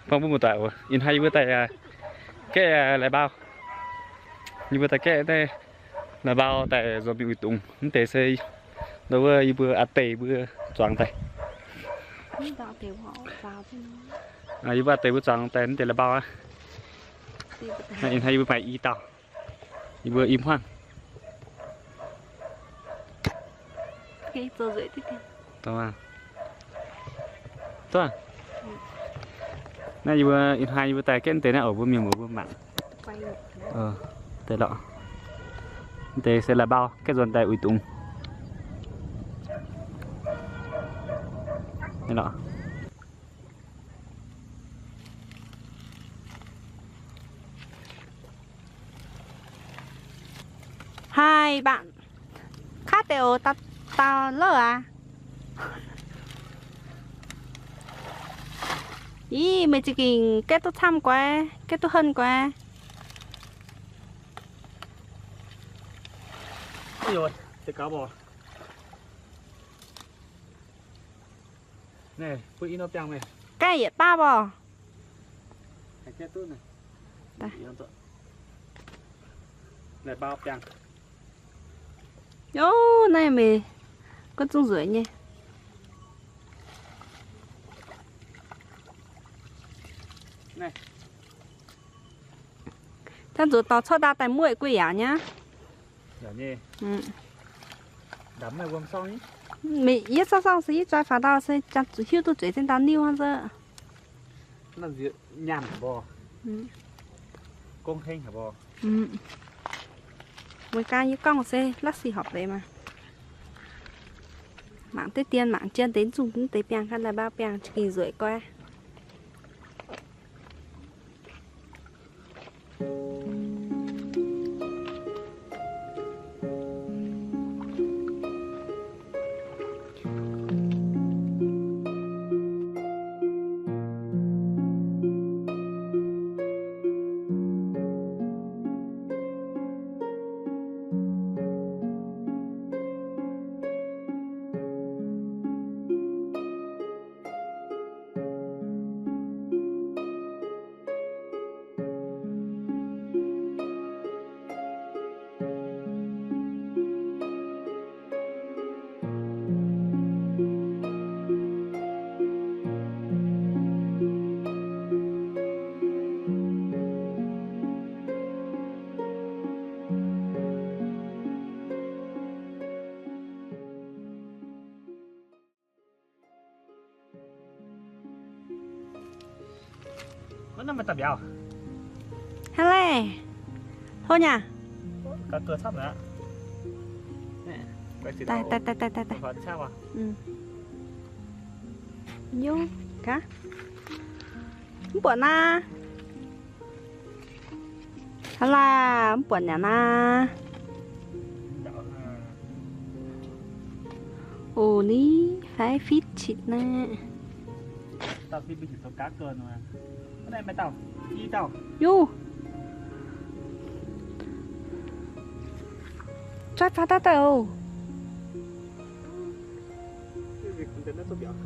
Buangh mbuo muoz-doic oc, ih hnoi yie mbuo daaih gaeqv la'mbao. Yie mbuo daaih gaeqv naaiv la'mbao daaih nzuonx mingh uix dungz. Mv deix se ndo wuov yie mbuo aa deix mbuo zuangx daaih. Yie mbuo aa deix mbuo zuangx daaih mv deix la'mbao aqv. Ih hnoi yie mbuo maaih i dauh. Yie mbuo i hmuangv. Naaiv yie mbuo ih hnoi yie mbuo daaih gaeqv deix naaiv oc, mbuo mienh muoz mbuo mangc. Deix lorqc. Deix se la'mbao gaeqv nzuonx daaih uix dungz. Lorqc. Haih mbac, kaav deix oc, dauh dauh louv aqv. Ih, meih za'gengh gaeqv duqv camv guai, gaeqv duqv henv guai. Gaeqv yietc baav oc. Yov, naaiv meih gunv zungv nzueic nyei. Jangx zuqc dorh corc ndau daaih muoqv guei yaac nyei. Meih yie sorng-sorng se yie joih faaux ndau se jangx zuqc hiuv duqv zueiz zinh ndau niuv hnangv nzengc. Mueiz gan yie gorngv se la'sic horpc deix maah. Mangc deix dien mangc jien deix zungv deix biangh ga'naaiv mbaa biangh za'gengh nzueic guai. Hnangv naaiv, hlo nyei. Daaih, daaih, daaih, daaih, daaih. Yov, gaax. Mv buatc naaiv. Hlaax, mv buatc nyanc naaiv. Oc, ni fai fitv citv naaiv. Yov, joih faaux daaih daaih oc.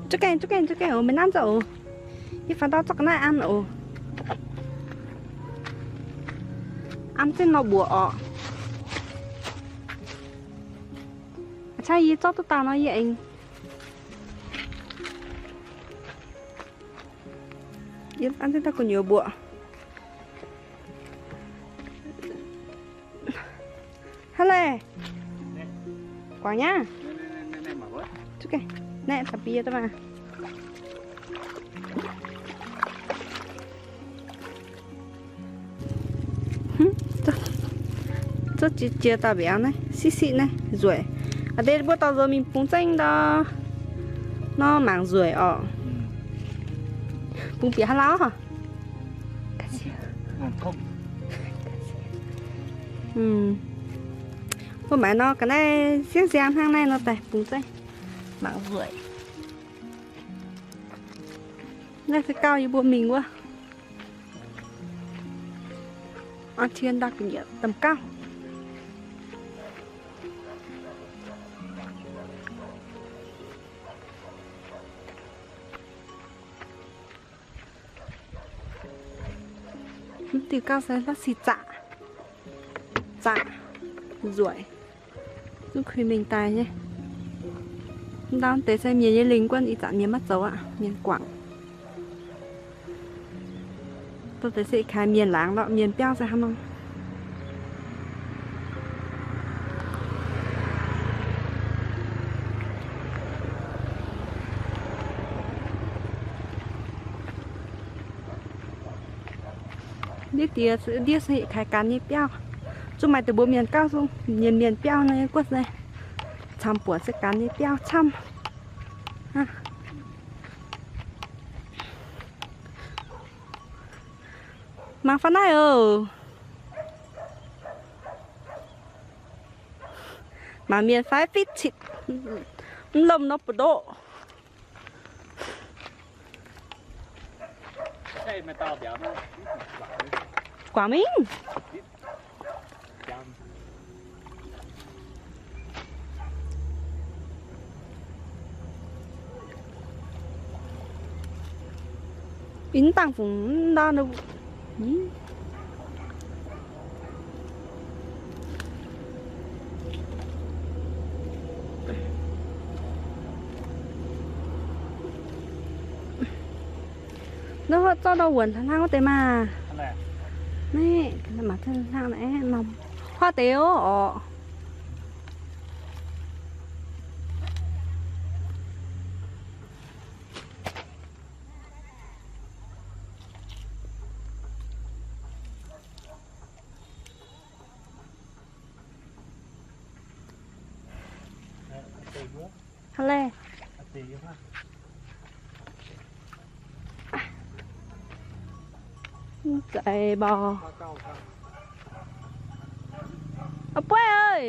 Zuqc gaengh, zuqc gaengh, zuqc gaengh oc, meih nanv nzauh oc. Yie faaux ndau zorqv ga'naaiv an oc. An zengv nor mbuoqc orqc. A'cangv yie zorqv duqv dauh nor yie aengx, yie an zengv dauh gu'nyuoz mbuoqc. Hnangv naaiv, guangc nyei. Zuqc gaengh, naaiv taux biei daaih maah. Zuqc jiex jiex dauh mbiauz naaiv, siqv siqv naaiv nzueic. Aa deix mbuo dorh nzuonx mingh bungx zengv ndau nor mangc nzueic orqc. Bungx bieqc haaix lauh. Mbuo maaiz nor ga'naaiv siang siang hnangv naaiv nor daaih bungx zengv mangc nzueic. Naaiv se gauh yie mbuo mingh wuov. An tie ndau ga'nyiec domh gauh. Diuh gauh se la'sic zaqc, zaqc nzueic, zungv kuinx mingh daaih nyei. Ndau deix se mienh nyei lingh guanh, ih zanc mienh maiv zoux aqv, mienh guangc. Dongh deix se kaaix mienh laangz lorqc, mienh biauv se hnangv nor. Ndiev diex, ndiev se kaaix ganh nyei biauv. Zungv maaih deix mbuo mienh gauh zungv mienh, mienh biauv nyei guanh se camv buonc se ganh nyei biauv camv. Mangc fai naaiv oc. Mangc mienh fai fitv citv, mv lomh nor mbu'ndoqv. Guangc mingh. Ih dangh fungc ndau. Nor zorqv ndau wuonc hnangv wuov deix maah. Naaiv mangc hnangv naaiv norm huaav deix oc. Hlei. Za'eix mbuo. Aa Bueiv aac.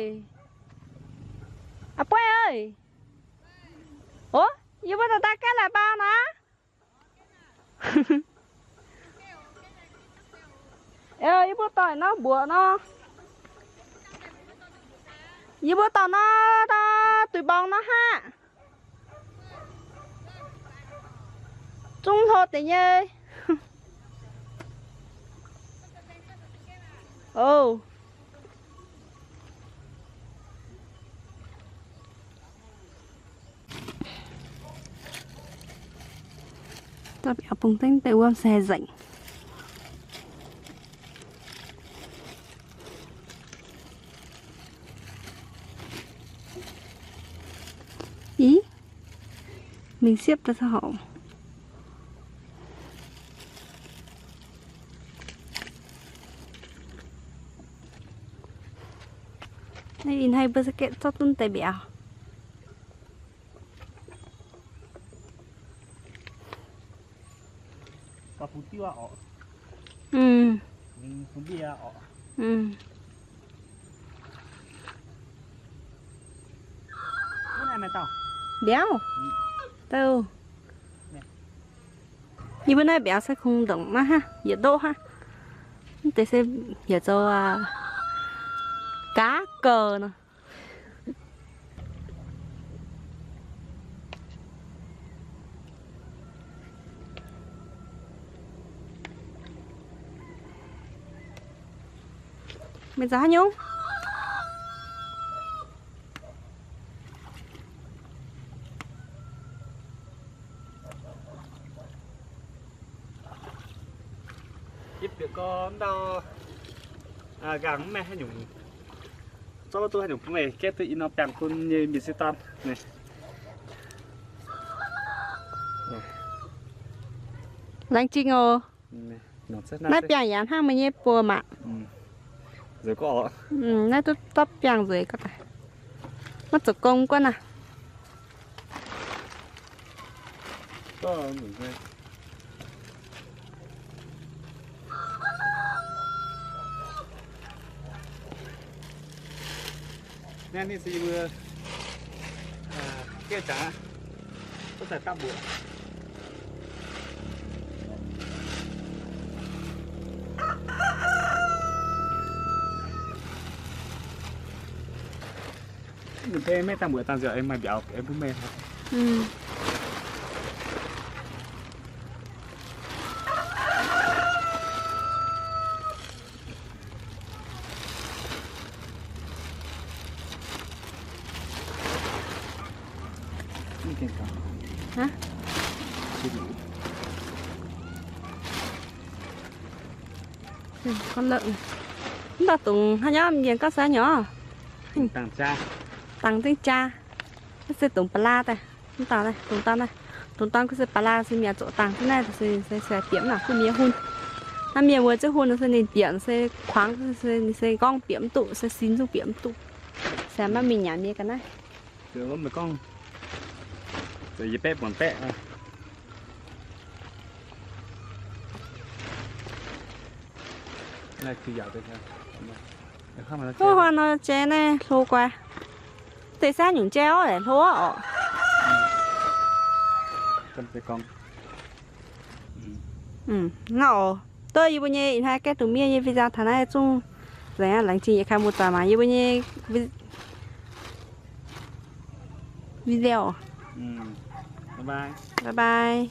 Aa Bueiv aac. Ov, yie mbuo daaih gaeqv la'baang naaiv. Yie mbuo dorh nor mbuoqc nor. Yie mbuo dorh nor, dorh duic mborngx nor haqv. Zungv hlo deix nyei. Ov. Dauh biaux bung dengv deix wuom se nzengc. Ih, mingh siepv daaih horpc. Naaiv ih hnoi mbuo se gaeqv zorqv duqv deix mbiauz. Mm. Mm. Mbiauz. Dauh. Yie mbuo naaiv mbiauz se kungx ndongc maiv haav, yietc ndoqv haav. Mv deix se heuc zoux gaav gouh nor. Meih zoux haaix nyungc? Yie bieqc gorn ndau nqaang mv maaih haaix nyungc, zorqv duqv haaix nyungc bun meih gaeqv duqv ih norm biangh bun nyei mienh sieqv dorn. Laengz zingh oc. Naaiv biangh yaac hnangv meih nyei buoz maah. Naaiv duqv dopv biangh nzueic gau daaih. Maiv zoux gong guonv aqv. Naaiv ninh se yie mbuo gaeqv jangx aqv. Duqv daaih dapv mbuoqc. Ninh beiv maiv dangh mbuoqc dangh nziouc aengx maaih mbiauz aengx bun meih. Mv baac dongh haaix nyungc mienh gorngv se nyei, dangx zingh jaa. Naaiv se dongh ba'laa daaih. Mv dauh daaih, dongh dauh daaih. Dongh dauh kuv se ba'laa se mienh zoqc dangx zingh naaiv se, se, se bieqc mv nangc kuv mienh hun. Naaiv mienh wuov ziouc hun se ninh bieqc se kuangx se, ninh se gorngv bieqc mv duqv, se sin zungv bieqc mv duqv. Se maiv mingh nyanc mienh ga'naaiv. Ov, hnoi jai naaiv hlo guai. Deix saav nyungc jai orv, hlo orv. Hnangv oc. Duqv yie mbuo nyei ih hnoi gaeqv duqv miev nyei video taux naaiv zungv nzengc aqv. Laengz zingh yietc kaaix muoz-doic mangc yie mbuo nyei video. Bye bye.